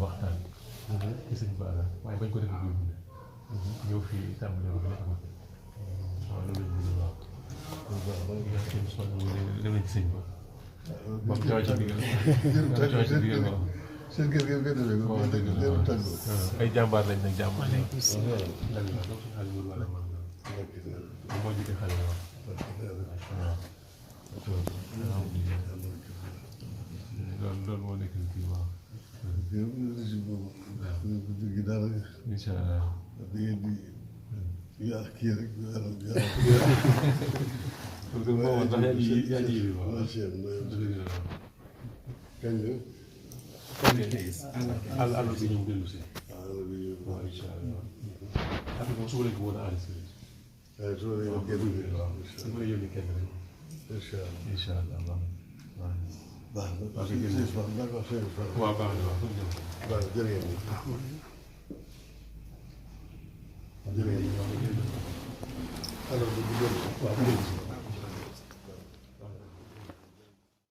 waxtaan ci sëñ Bara waaye bañ ko def bi ñëw fii tàmbali ko nekk ko waaw loolu lañ bëgg waaw sëñ son dem nañ ci sëñ ba moom coow ci biir coow ci biir waaw seen kër gi nga defee ko waaw dëgg la ay jàmbaar lañ nag jàmbaar lañ moo jiite xale waaw loolu moo nekk kii waaw gi daal incha allah da ngeen di yaa kii rek parce que moom sax yaa ji waaw kañ la àll bi ñoom dellu si waaw incha allah ak moom suba lañ ko woon a enregistré waaye su ma la kenn waaw su ma la yónni kenn rek incha allah incha allah baax na parce que waaw baax na waaw baax na jërëjëf jërëjëf alors